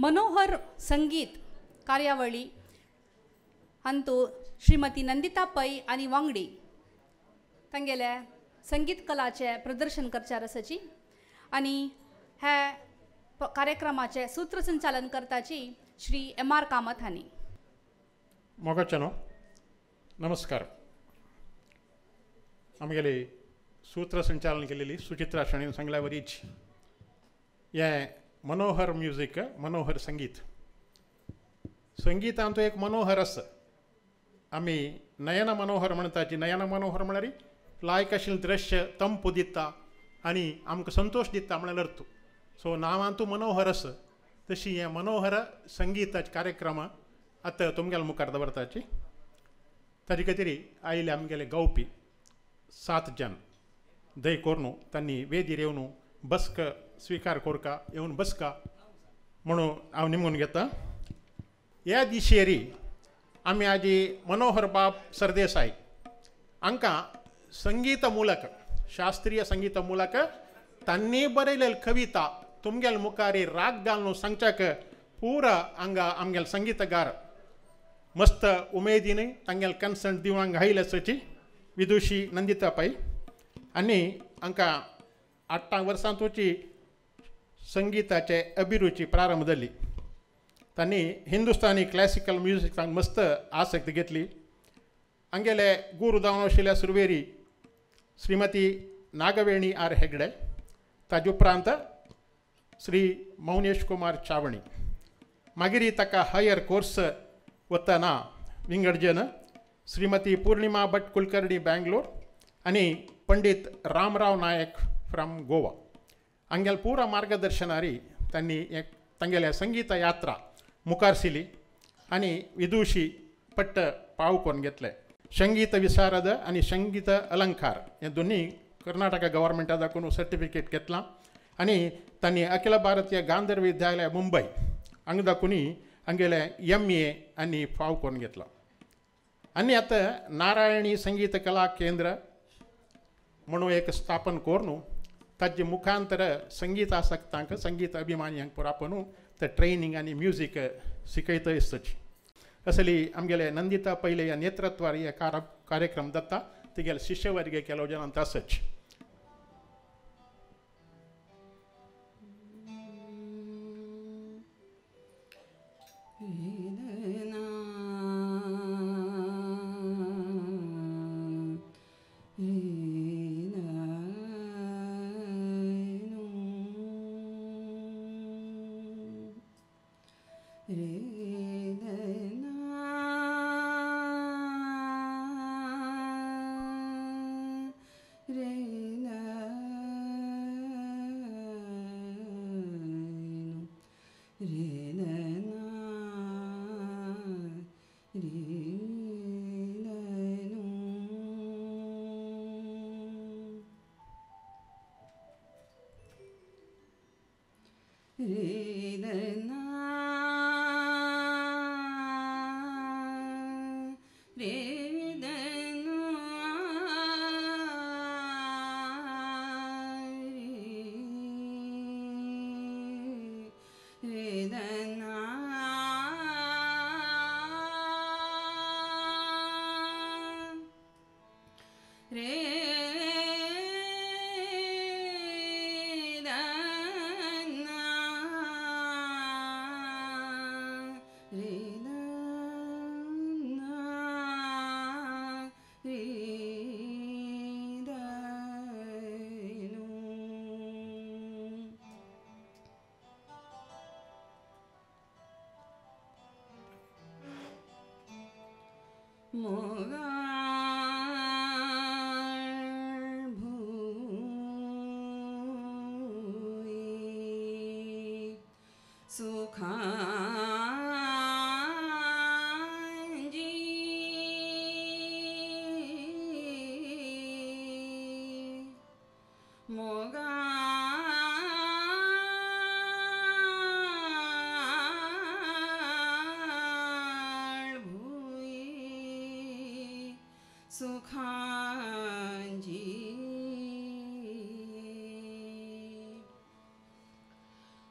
मनोहर संगीत कार्यावळी हांतू श्रीमती नंदिता पै आनी वांगडी तांगेले संगीत कलाचें प्रदर्शन करचे आसाची आनी हे कार्यक्रमाचें सूत्रसंचालन करताची श्री एम आर कामत हांणी. मोगाचेनो नमस्कार. आमगेले सूत्रसंचालन केलेली सुचित्रा शणीन सांगल्या वरीच हें मनोहर म्युजीक मनोहर संगीत संगीतांत एक मनोहर आसा. आमी नयन मनोहर म्हणटाची. नयन मनोहर म्हळ्यार लायक आशिल्लें दृश्य तंपू दिता आनी आमकां संतोश दिता म्हळ्यार अर्थ. सो नांवांतू मनोहर आसा तशी हें मनोहर संगीताचे कार्यक्रम आतां तुमगेल्या मुखार दवरताची. ताजे खातीर आयिल्ले आमगेले गावपी 7 जन दय करून तांणी वेदीर येवन बसक स्विकार करका येवन बसका म्हणून हांव निमून घेता. ह्या दिशेरी आमी आजी मनोहर बाब सरदेसाय हांकां संगीत मूलक शास्त्रीय संगीत मूलक तांणी बरयलेली कविता तुमगेल मुखार राग घालून सांगच्याक पुरा हांगा आमगेल संगीतगार मस्त उमेदीन तांगेल कन्संट दिवन हांगा आयले आसाची विदुशी नंदिता पै आनी हांकां 8 वर्सांतूची संगीताचे अभिरुची प्रारंभ जाली. तांणी हिंदुस्तानी क्लासिकल म्युजिकान मस्त आसक्त घेतली. हांगेले गुरू जावन आशिल्ल्या सुरवेरी श्रीमती नागवेणी आर हेगडे, ताजे उपरांत श्री मौनेश कुमार चावणी, मागीर ताका हायर कोर्स वतना विंगडजन श्रीमती पूर्णिमा भट कुलकर्णी बेंगलोर आनी पंडित रामराव नायक फ्रॉम गोवा. हांगेले पुरा मार्गदर्शनारी तांणी एक तांगेल्या संगीत यात्रा मुखारसिली आनी विदुशी पट्ट पाव करून घेतले. संगीत विशारद आनी संगीत अलंकार हे दोन्ही कर्नाटका गव्हर्मेंटा दाखोवन सर्टिफिकेट घेतलां आनी तांणी अखिल भारतीय गांधर्व विद्यालय मुंबय हांगा दाखोवनी हांगेले MA आनी फाव करून घेतला. आनी आतां नारायणी संगीत कला केंद्र म्हणून एक स्थापन करून ताजे मुखांतर संगीत आसक्तांक संगीत अभिमानियांक पुरापणू ते ट्रेनिंग आनी म्युजीक शिकयत आसची. असली आमगेले नंदिता पयले ह्या नेतृत्वार हे कार्यक्रम जाता तिगेले शिष्यवर्ग केलो जनांत आसच.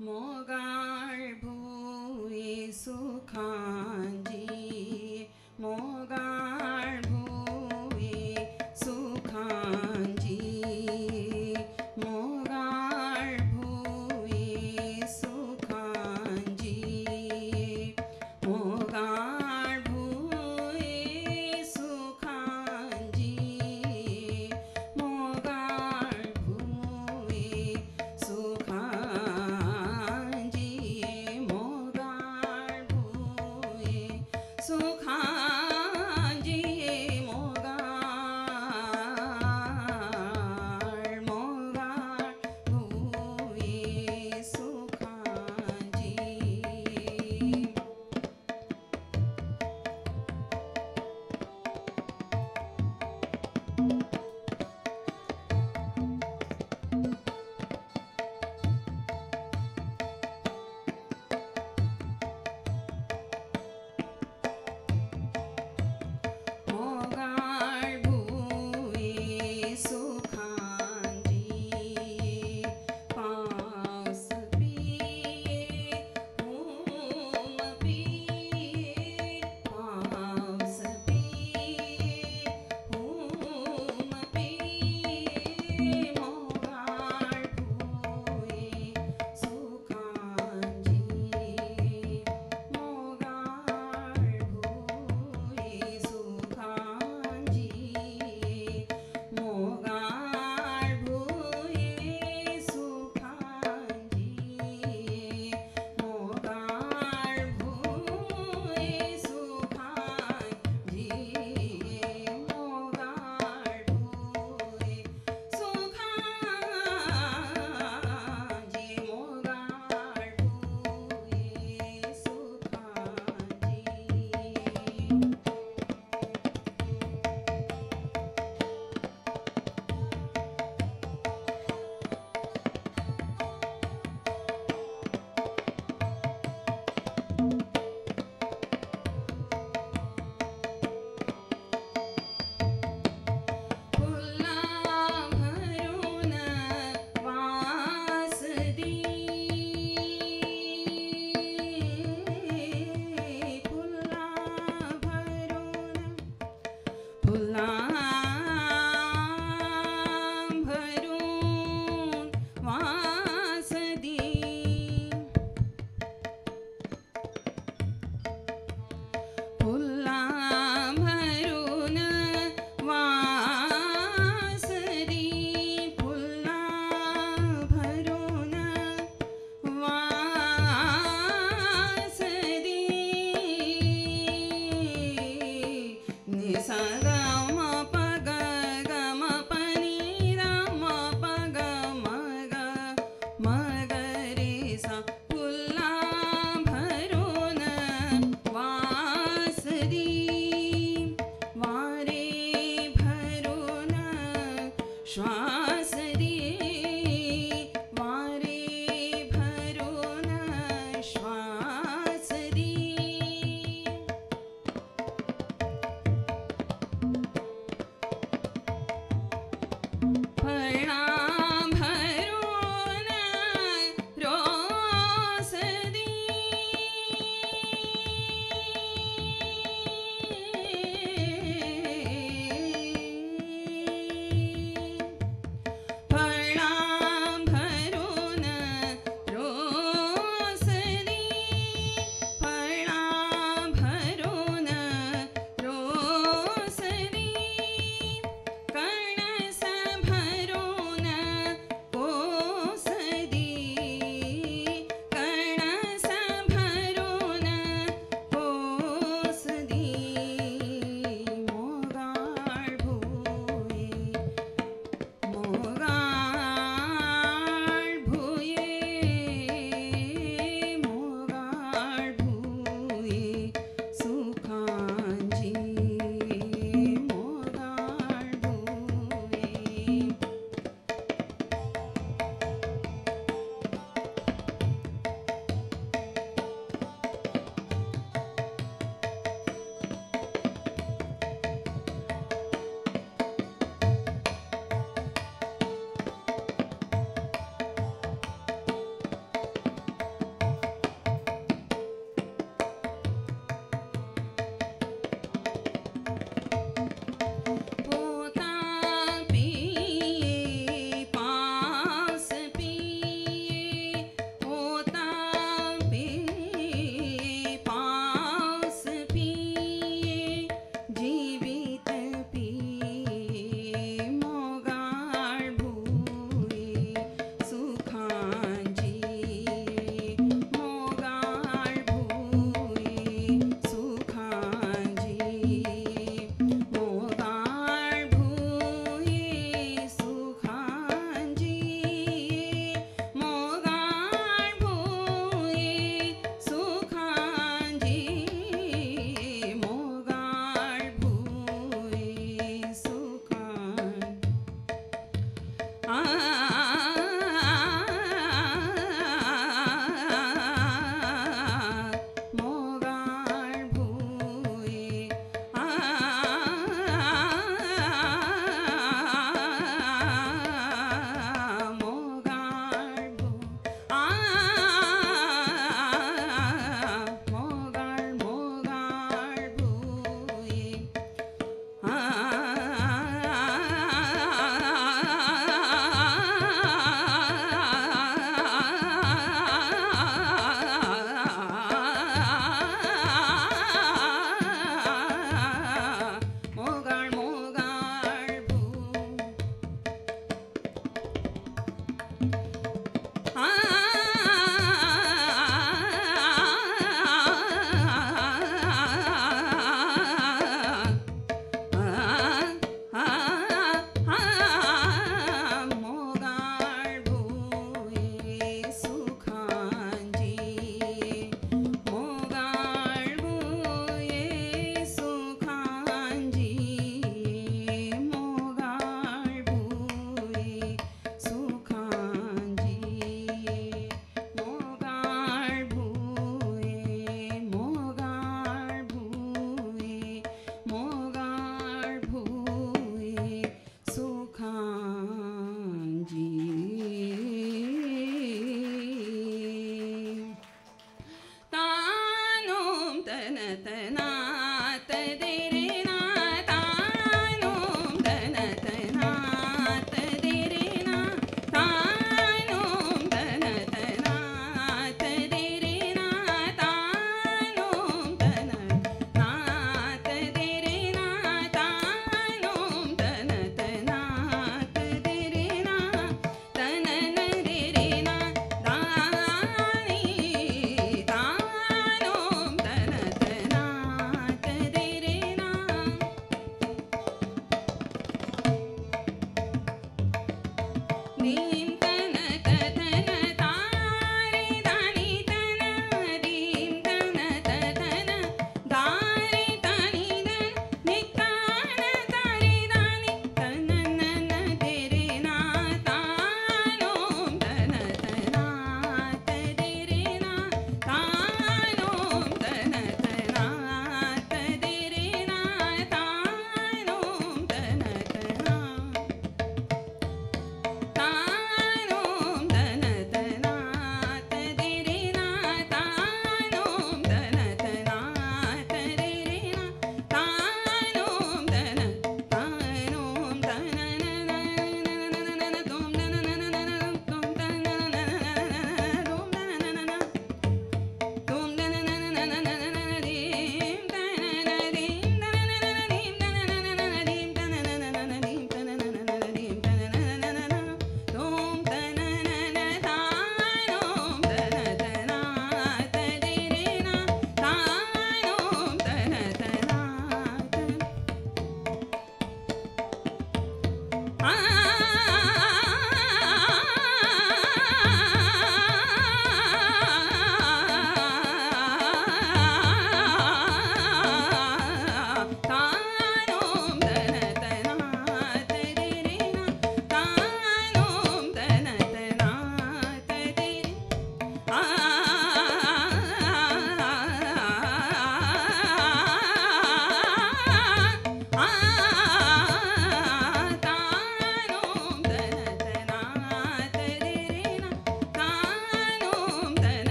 मोगाळ भूंय सुखांजी मोगाळ भुंय सुखांजी मोगाळ भुंय सुखांजी मोगाळ भुंय सुखांजी मोगाळ भुंय सुखांजी मोगाळ भुंय.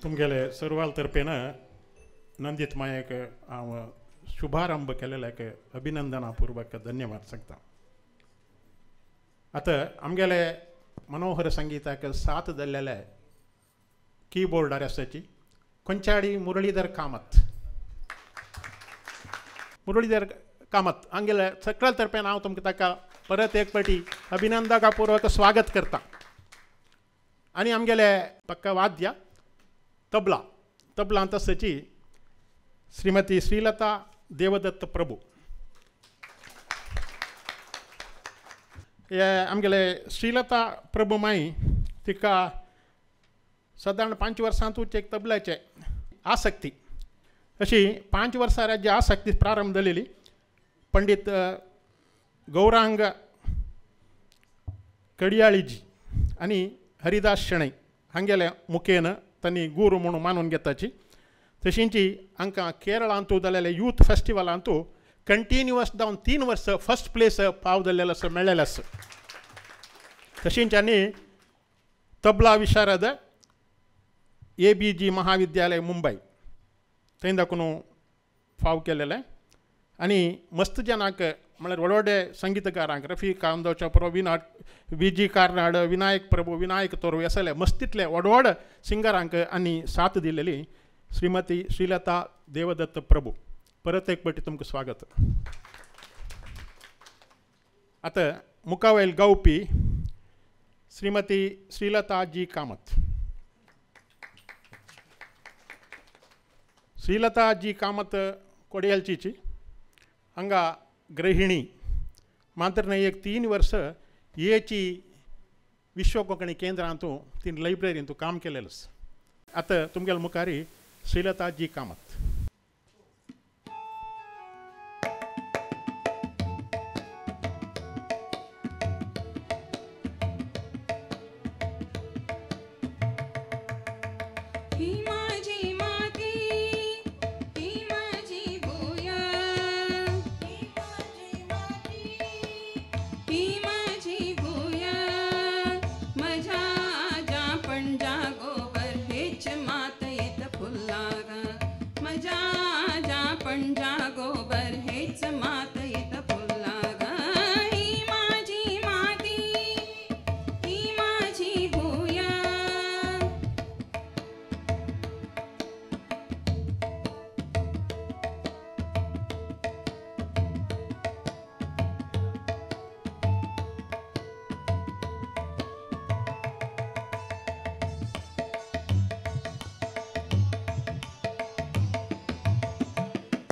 तुमगेले सर्वाल तर्फेन नंदीत मायेक हांव शुभारंभ केलेल्याक अभिनंदनापूर्वक धन्यवाद सांगता. आतां आमगेले मनोहर संगीताक साथ दिल्लेले कीबोर्डार आसाची कोंचाडी मुरळीधर कामत. मुरळीधर कामत हांगेले सकल तर्फेन हांव तुमकां ताका परत एक पाटी अभिनंदनापूर्वक स्वागत करता. आनी आमगेले पक्का वाद्य तबला, तबलांत आसाची श्रीमती श्रीलता देवदत्त प्रभू. हे आमगेले श्रीलता प्रभू माई तिका सादारण 5 वर्सांतूच एक तबल्याचे आसक्ती, अशी 5 वर्सां राज्य आसक्ती प्रारंभ जालेली. पंडित गौरांग कडियाळीजी आनी हरिदास शणै हांगेले मुखेन तांणी गुरू म्हणून मानून घेताची. तशींची हांकां केरळांतू जालेले यूथ फेस्टिवलांतू कंटिन्युअस जावन 3 वर्स फर्स्ट प्लेस पाव जाल्लेलो आसा, मेळ्ळेलें आसा. तशींच आनी तबला विशारद ABG महाविद्यालय मुंबय थंय दाखोवन फाव केलेलें. आनी मस्त जनांक म्हळ्यार व्हड व्हडे संगीतकारांक Rafi कांदोच्या Prabhu, VG Karnad, Vinayak Prabhu, Vinayak Torve असले मस्तीतले व्हड व्हड सिंगरांक आनी साथ दिलेली श्रीमती श्रीलता देवदत्त प्रभू. परत एक पाटी तुमकां स्वागत. आतां मुखावयल गावपी श्रीमती श्रीलता जी कामत. श्रीलता जी कामत कोडयालचीची हांगा गृहिणी मात्र न्हय एक 3 वर्स येची विश्व कोंकणी केंद्रांतू तीन लायब्ररींतू काम केलेलें. आतां तुमगेले मुखारी श्रीलता जी कामत.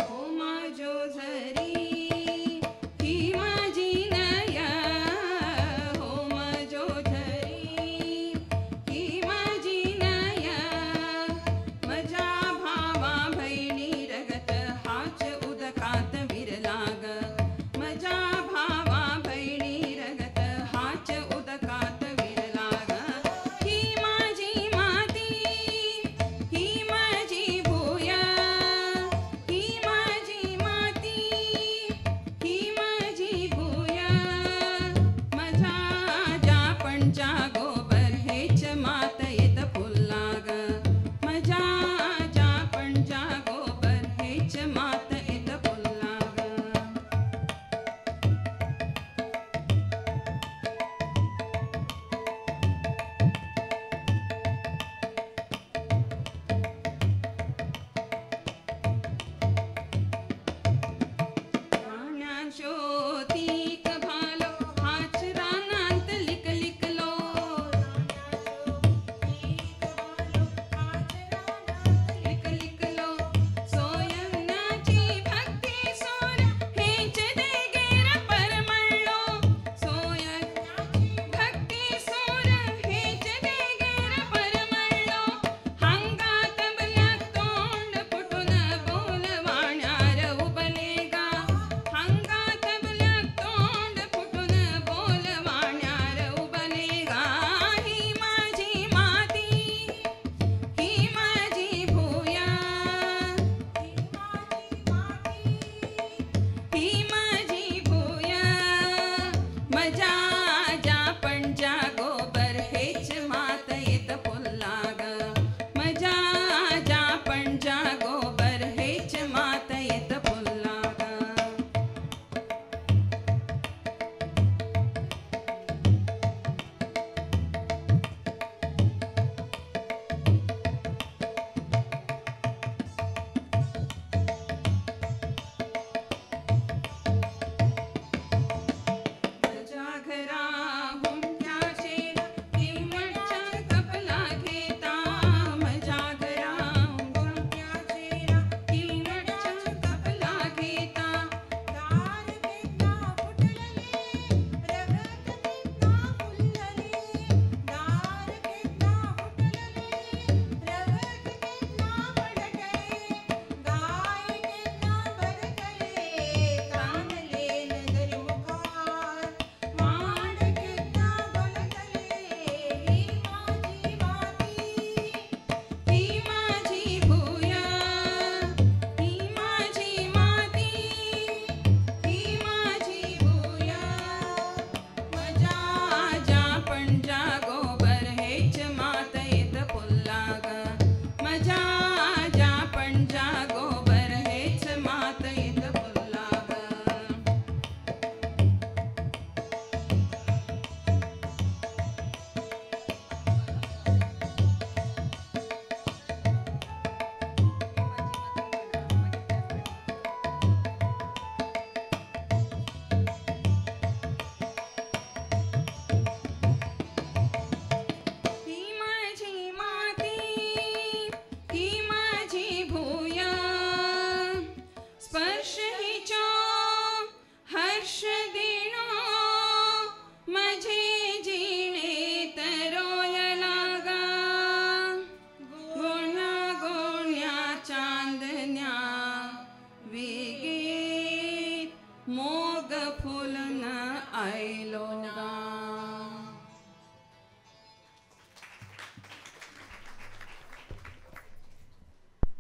ओ माझो झरी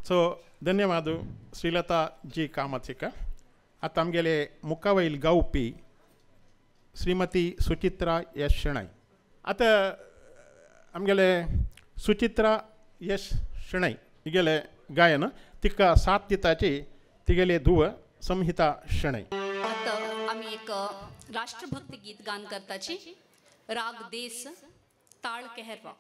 सो धन्यवाद श्रीलता जी कामत हिका. आतां आमगेले मुखावयल गावपी श्रीमती सुचित्रा यश शेणै. आतां आमगेले सुचित्रा यश शेणै हिगेले गायन तिका साथ दिताची तिगेले धुव संहिता शेणै. आतां आमी एक राष्ट्रभक्ती गीत गान करताची. राग देस, ताळ कहरवा.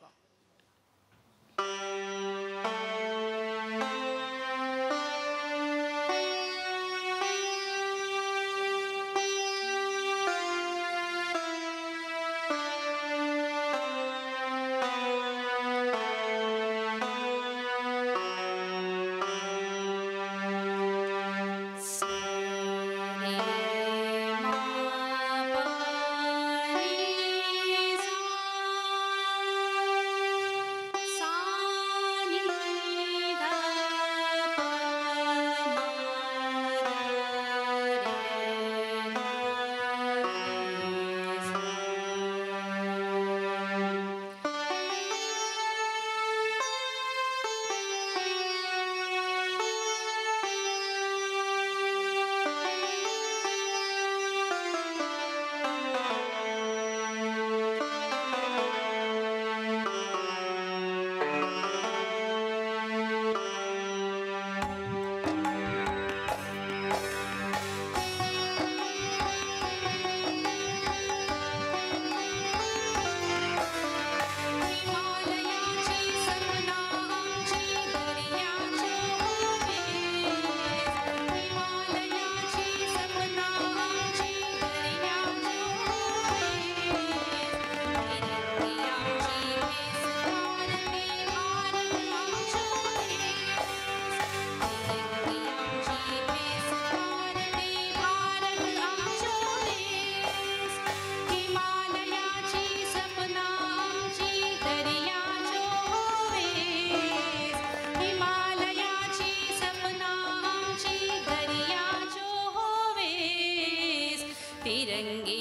तिरंगी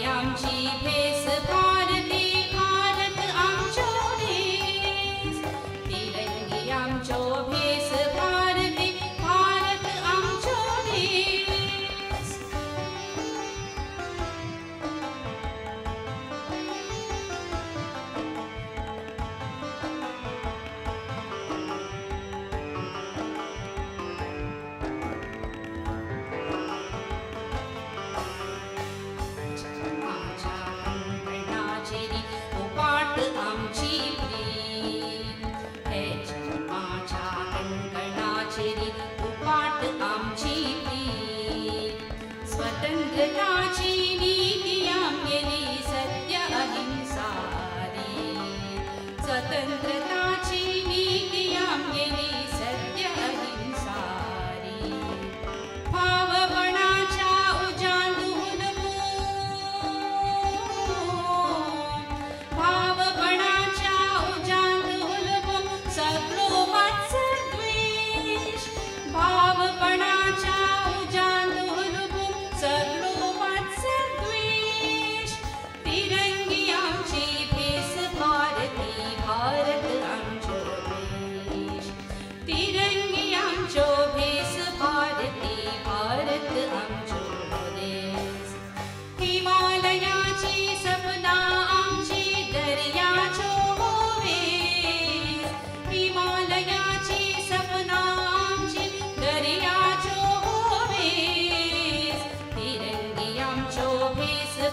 आमची भेस भारती भारत आमचो देश, तिरंगी आमचो भेस भारती भारत आमचो देश. स्वतंत्रताची नीती आमगेली सत्य अहिंसारी, स्वतंत्रताची नीती आमगेली सत्य अहिंसारी. भावपणाच्या उजान धुवून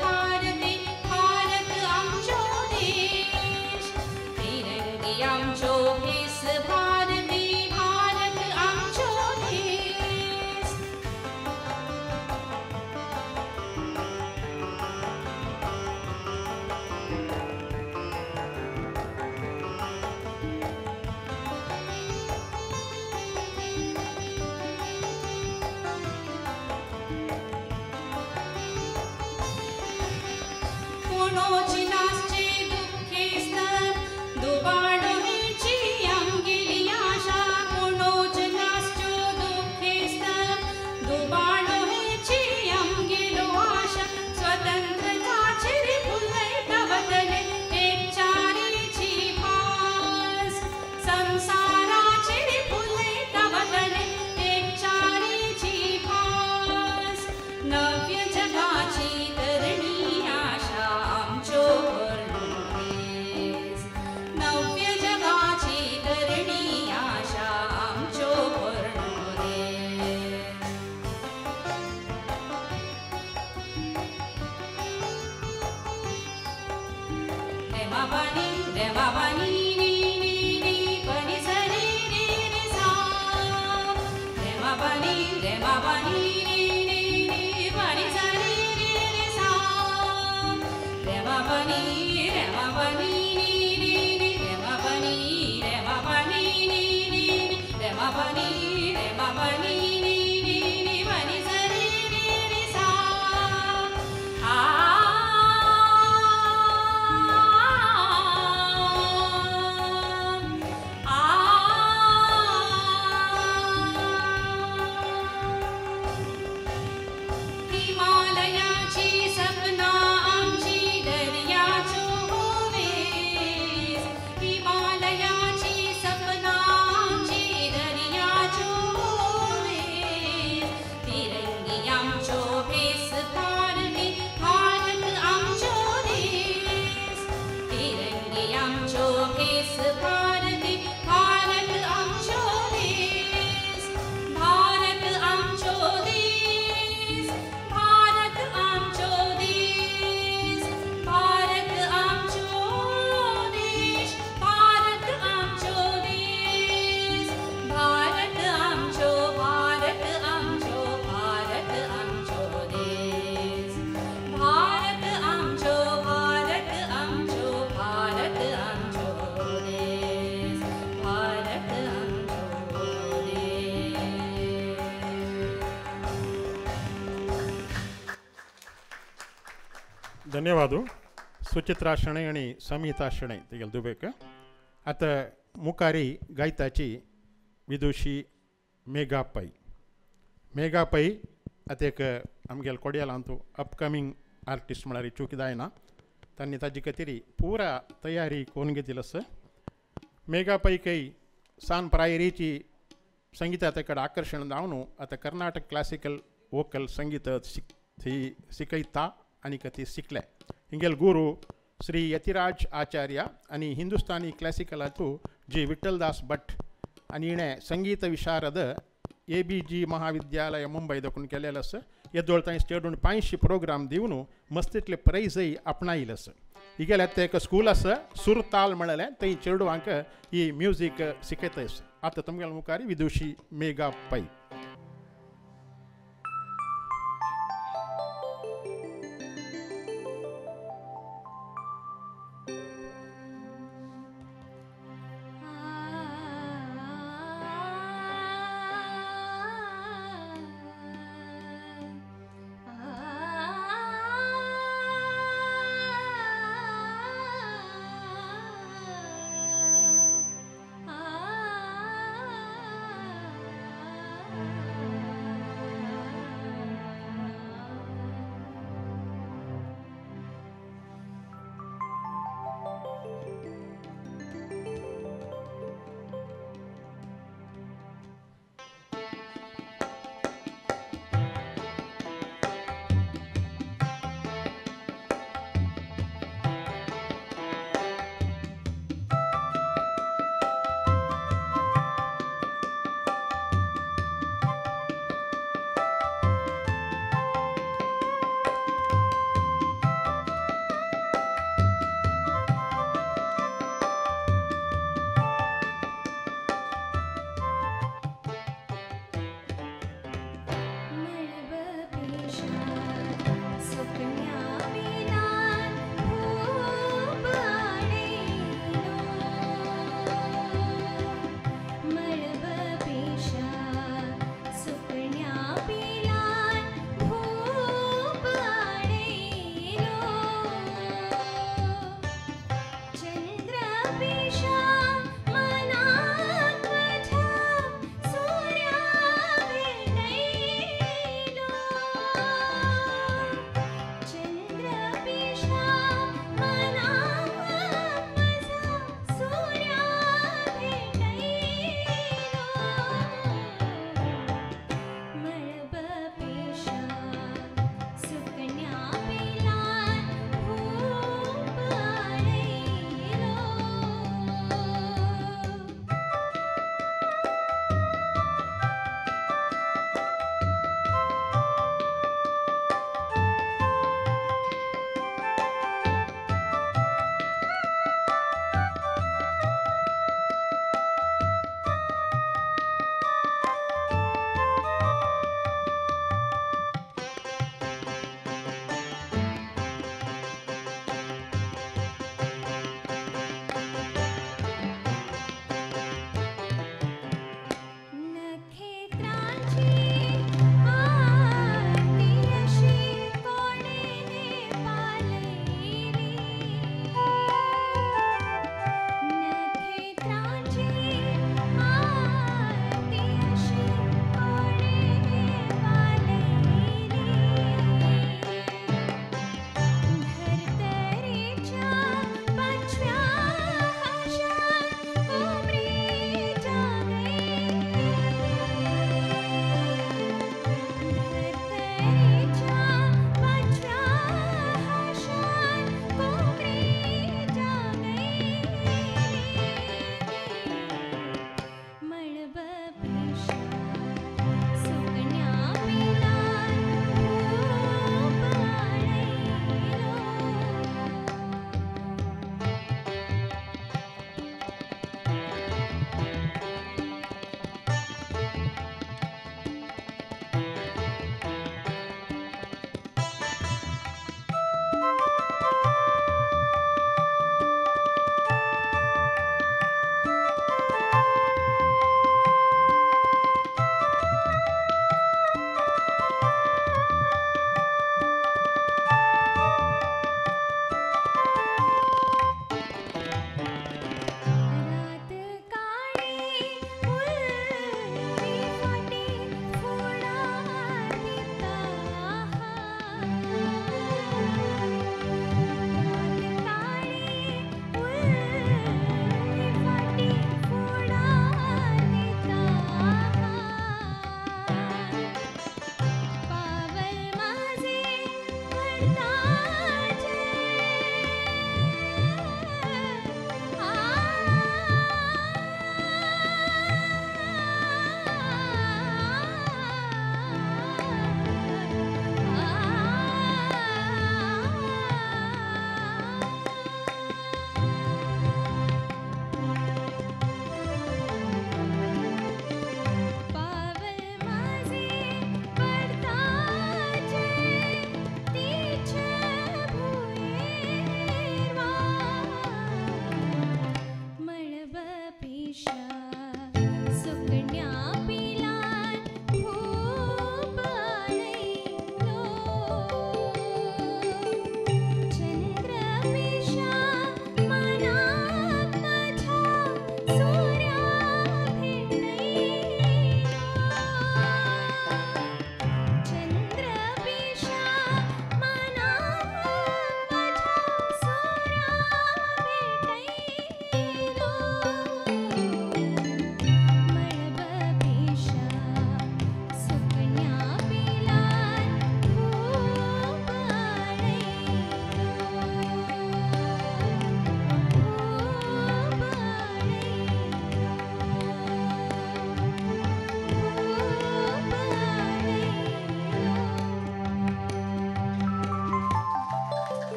भारती भारत आमचो देश तिरंगी आमचो भेस भारती भारत आमचो देश. कोणोची नासचे दुखेस्त दुबाड हेची आमगेली आशा कोणोच नासच्यो दुखेस्त दुबाड हेची आमगेलो आशा स्वतंत्रताचेर फुलयता वतले एकचारीची भास संसाराचेर फुलयता वतले एकचारीची भास नव्य जगाची तरणी आशा आमचो पोरणो देस नव्य जगाची तरणी आशा आमचो पोरणो देस. रे बाबानी रे बाबानी नी नी नी पनी सरी रे रे सा रे बाबानी नी नी नी पनी सरी रे रे सा रे बाबानी नी नी नी रे बाबानी नी नी नी रे बाबानी नी नी नी पनी सरी रे रे सा आ हिमालयाची सपना आमची दर्याचो वेस हिमालयाची सपना आमची दर्याचो वेस तिरंगी आमचो भेस भारती भारत आमचो देस तिरंगी आमचो भेस भारती भारत आमचो देस भारत आमचो देस भारत आमचो देस भारत आमचो देश भारत आमचो देश भारत आमचो भारत आमचो भारत आमचो देश भारत आमचो भारत आमचो भारत आमचो देश भारत आमचो देश. धन्यवाद सुचित्रा शणै आनी समिता शणै तेगेल दुबेक. आतां मुखारी गायताची विदुशी मेघा पै. मेघा पै आतां एक आमगेले कोडयालांतू अपकमींग आर्टिस्ट म्हळ्यार चूक जायना. तांणी ताजे खातीर पुरा तयारी करून घेतिल्ली आसा. मेघा पै कै सान प्रायरीची संगीता कडेन आकर्शण जावन आतां कर्नाटक क्लासिकल वोकल संगीत शिकयता आनी ती शिकले. हिंगेल गुरू श्री यतिराज आचार्य आनी हिंदुस्तानी क्लासिकलांतू जी विठ्ठलदास भट आनी हिणें संगीत विशारद ए बी जी महाविद्यालय मुंबय दाखोवन केलेलें आसा. येदोळ तांणी स्टेडून 85 प्रोग्राम दिवन मस्तीतले प्रायजय आपणायले आसा. हिगेलें आतां एक स्कूल आसा सुरताल म्हणलें थंय चेडवांक ही म्युजीक शिकयता आसा. आतां तुमगेल्या मुखार विदुशी मेघा पै. Ah.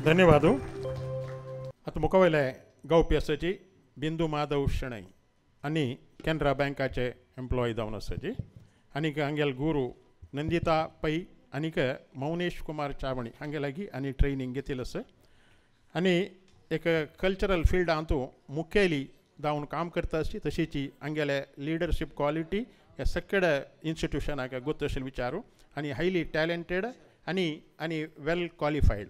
धन्यवाद. आतां मुखावयले गावपी आसाची बिंदू माधव शणै आनी कॅनरा बँकाचे एम्प्लॉय जावन आसाची आनीक हांगेले गुरू नंदिता पै आनीक मौनेश कुमार चावणी हांगे लागीं आनी ट्रेनींग घेतिल्लें आसा आनी एक कल्चरल फिल्डांतू मुखेली जावन काम करता आसची तशीची हांगेले लिडरशीप क्वॉलिटी ह्या सगळे इन्स्टिट्युशनाक गोत अशें विचारू आनी हायली टॅलेंटेड आनी आनी वेल क्वॉलिफायड.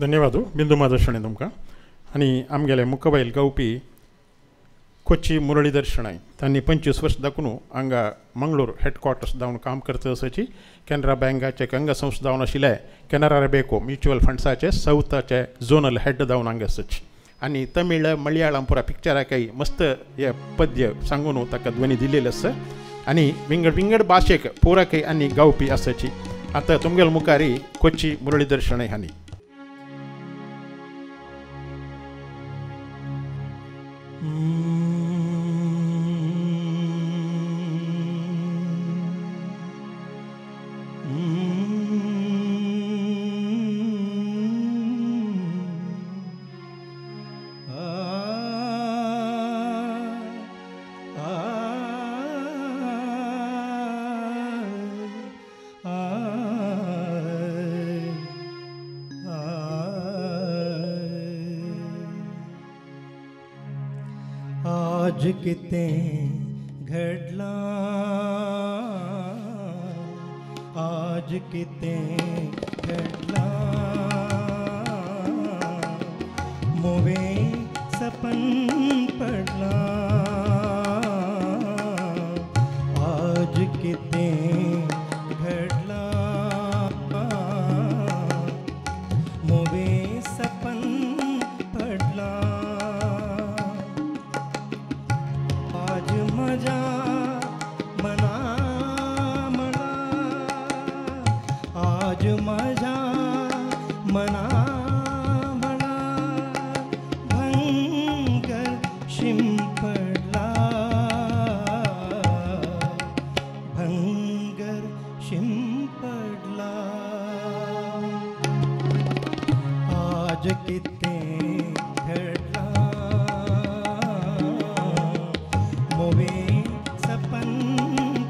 धन्यवाद बिंदू माधव शणै तुमकां. आनी आमगेले मुखबायल गावपी कोची मुरळीधर शणै तांणी 25 वर्स दाखून हांगा मंगळूर हेडक्वॉर्टर्स जावन काम करता आसाची. कॅनरा बँकाचे अंग संस्था जावन आशिल्ले कॅनरा बेको म्युच्युअल फंड्साचे सावथाचे झोनल हेड जावन हांगा आसाची. आनी तमिळ मलयाळम पुरा पिक्चराकय मस्त हे पद्य सांगून ताका ध्वनी दिलेली आसा आनी विंगड विंगड भाशेक पुराकय आनी गावपी आसाची. आतां तुमगेल मुखारी कोच्ची मुरळीधर शणै हांणी. आज कितें घडलां, आज कितें घडलां, मोवें सपन पडलां, आज कितें घडलां, मोवें सपन पडलां. आज मजा मना मना, आज मजा मना मना, भंगर शिंपडला, भंगर शिंपडला. आज कितें घडलां, मोवें सपन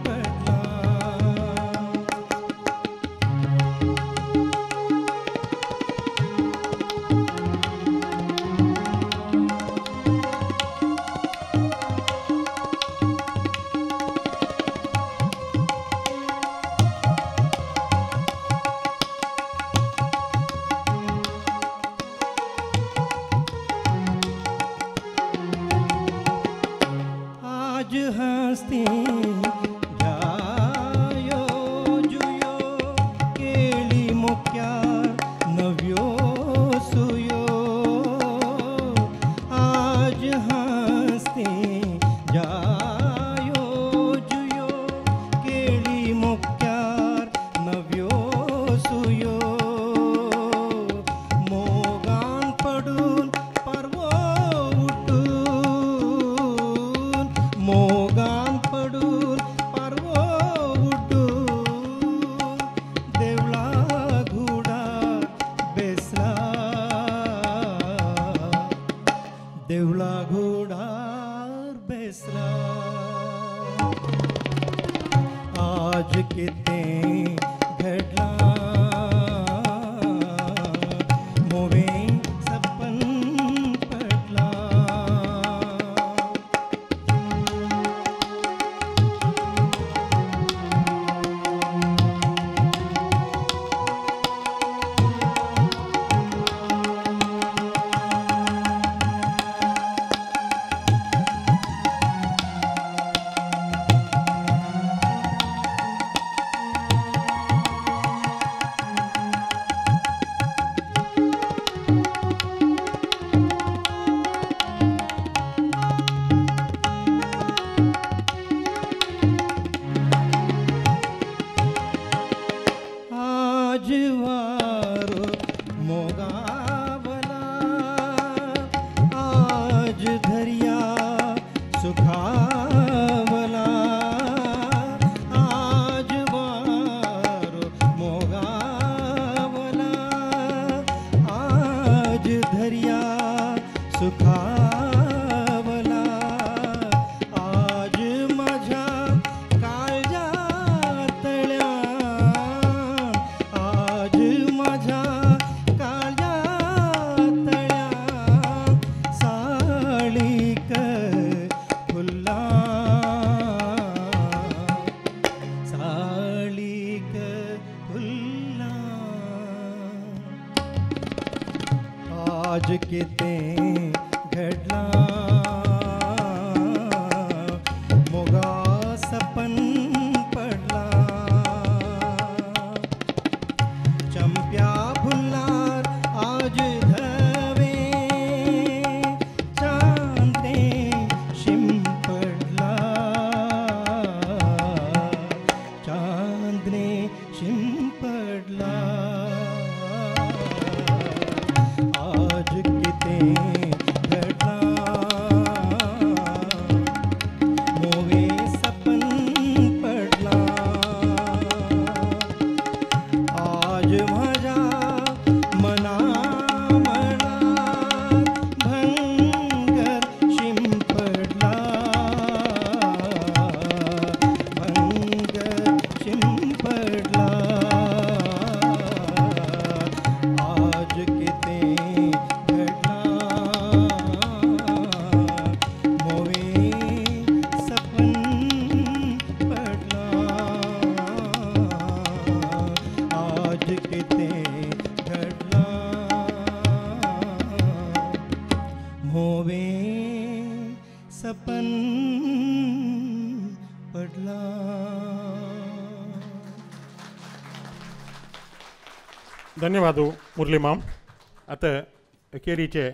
पडलां. आज हंसती जायो जुयो, केली मुक्यार नव्यो सुयो. आज हंसती जायो जुयो, केली मुक्यार नव्यो सुयो. मोगान पडून परवो उठून, मोगान पडून परवो उठून, देवळा घुडार बेसला, देवळा घुडार बेसला. आज कितें घडलां, मोवें सपन पडलां. आज वारो मोगावला, आज दर्या सुखावला, आज वारो मोगावला, आज दर्या सुखावला. आज माझ्या काळजातल्या, आज माझ्या काळजातल्या, साळीक फुल्ला, साळीक फुल्ला. आज कितें घडलां, मोगा सपन पडलां. चंप्या फुलार आज धवे, सपन पडलां. धन्यवाद मुरली माम. आतां अखेरीचे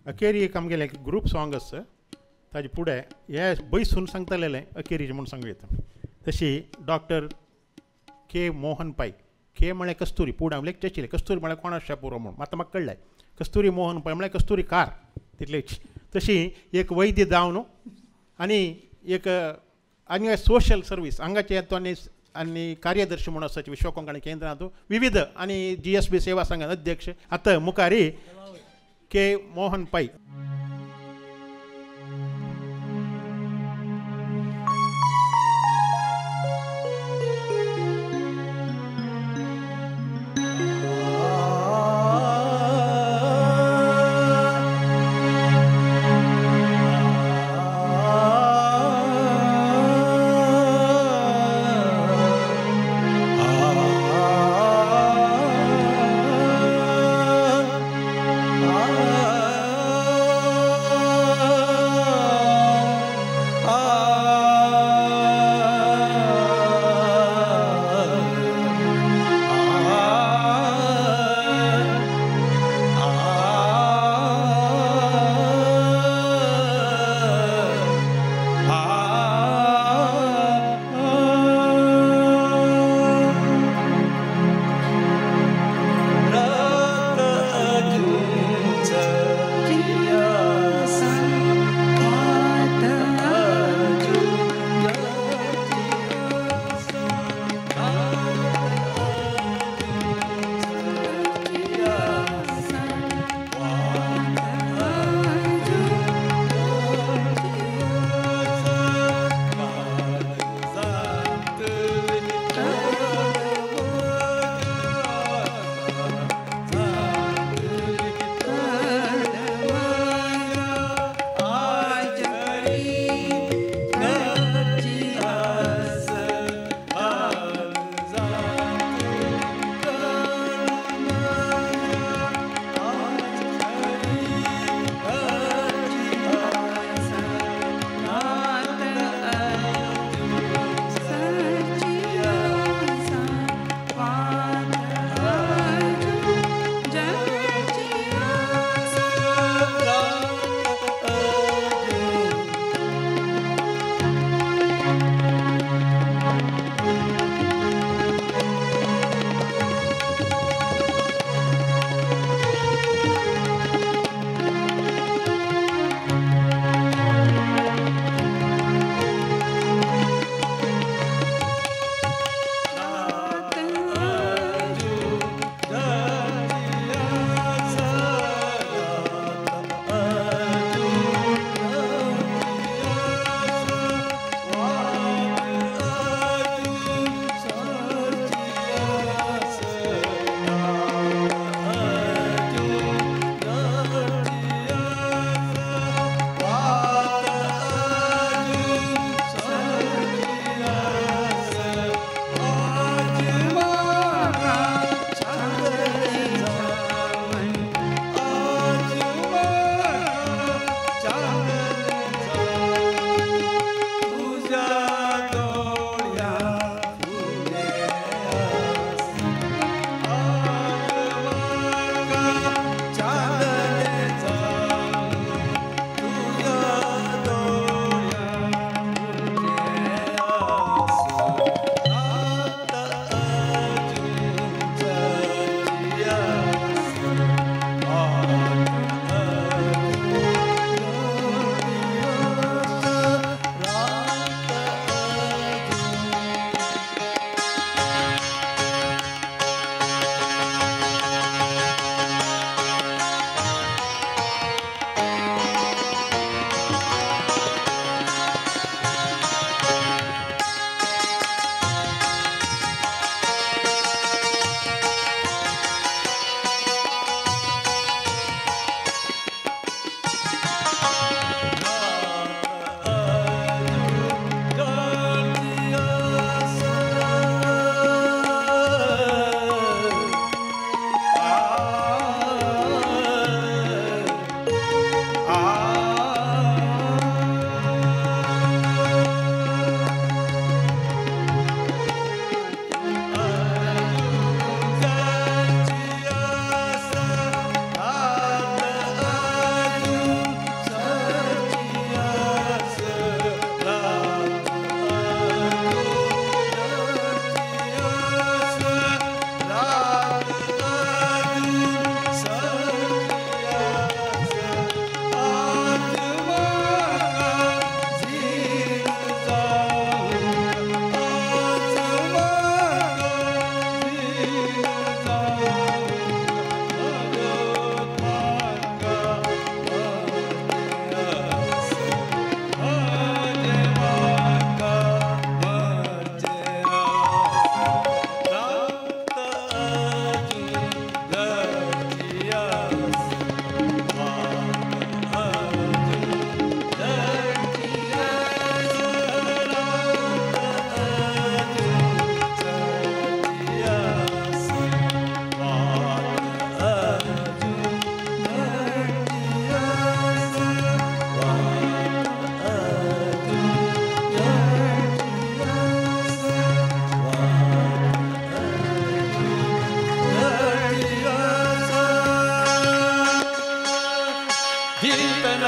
अखेरी एक आमगेलें ग्रूप सॉंग आसा ताजे फुडें हे बैसून सांगतलेलें अखेरीचें म्हूण सांगू येता. तशी डॉक्टर के मोहन पाय, के म्हळ्यार कस्तुरी, फुडें हांव लेक्चर आशिल्लें कस्तुरी म्हळ्यार कोण आसच्या पुरो म्हूण आतां म्हाका कळ्ळें कस्तुरी मोहन पाय म्हळ्यार कस्तुरी कार तितलेच. तशी एक वैद्य जावन आनी एक आनी सोशल सर्वीस हांगाचे तो आनी कार्यदर्शी म्हूण आसा विश्व कोंकणी केंद्रांत विविध आनी GSB सेवा संघ अध्यक्ष आतां मुखारी के मोहन पाय. Ah.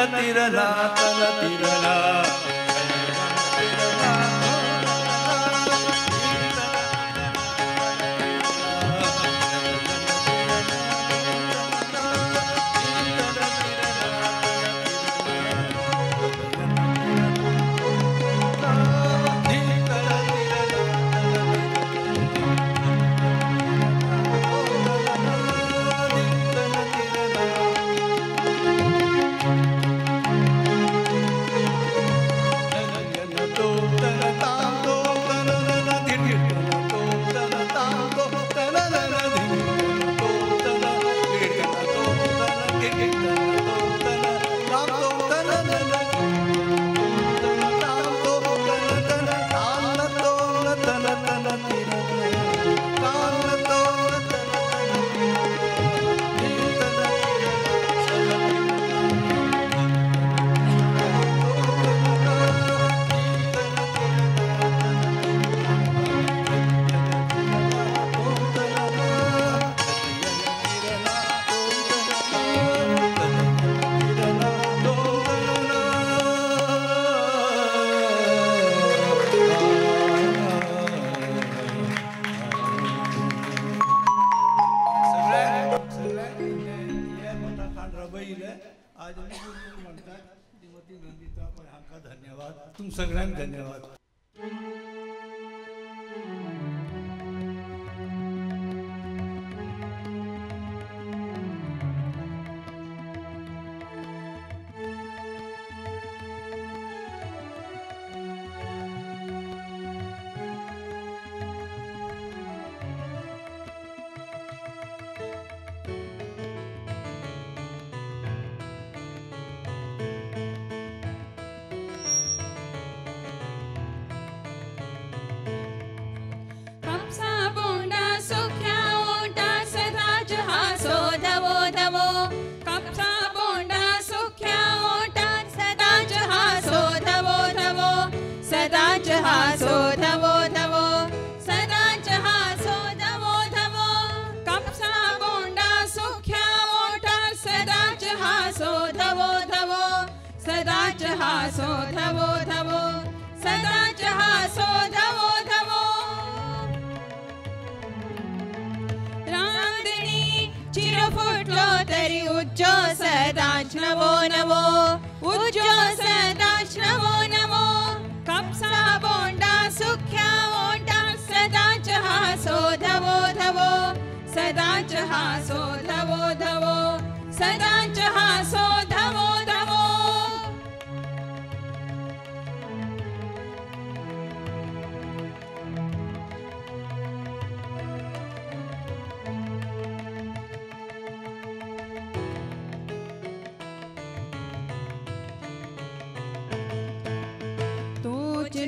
तिरला तन तिरला सगळ्यांक धन्यवाद.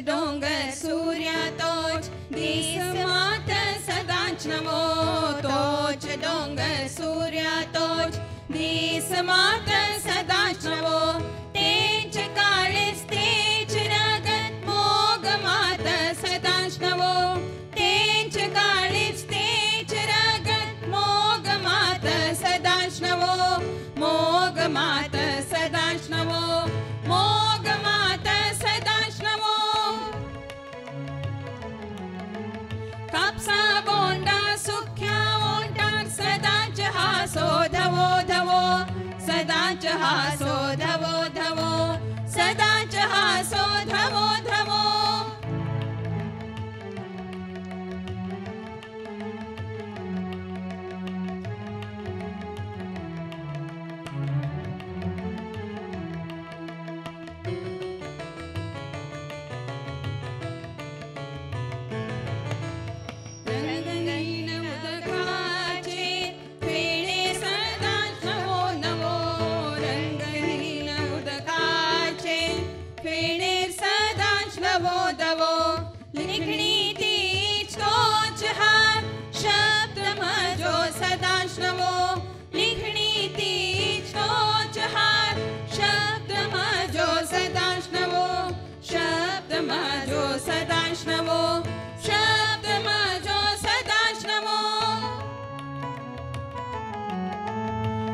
डोंगर सूर्य तोच दीस मात सदांच नवो तोच डोंगर सूर्य तोच दीस मात सदांच नवो तेज काळीज तेज रगत मोग मात सदांच नवो तेज काळीज तेज रगत मोग मात सदांच नवो मोग मात सदांच नवो मोग मात सदांच नवो कापसा बोंडा सुख्या ओंठार सदांच हासो धवो धवो सदांच हासो धवो धवो सदांच हासो धवो धवो.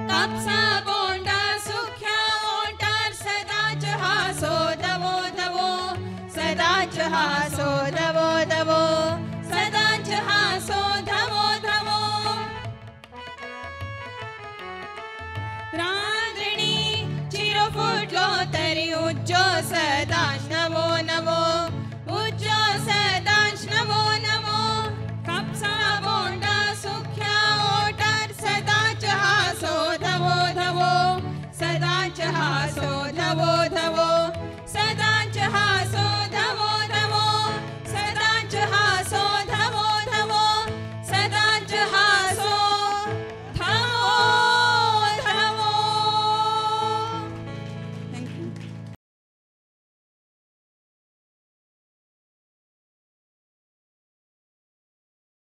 कापसा बोंडा सुख्या ओंठार घातलो तरी उज्जो सदांच नवो नवो.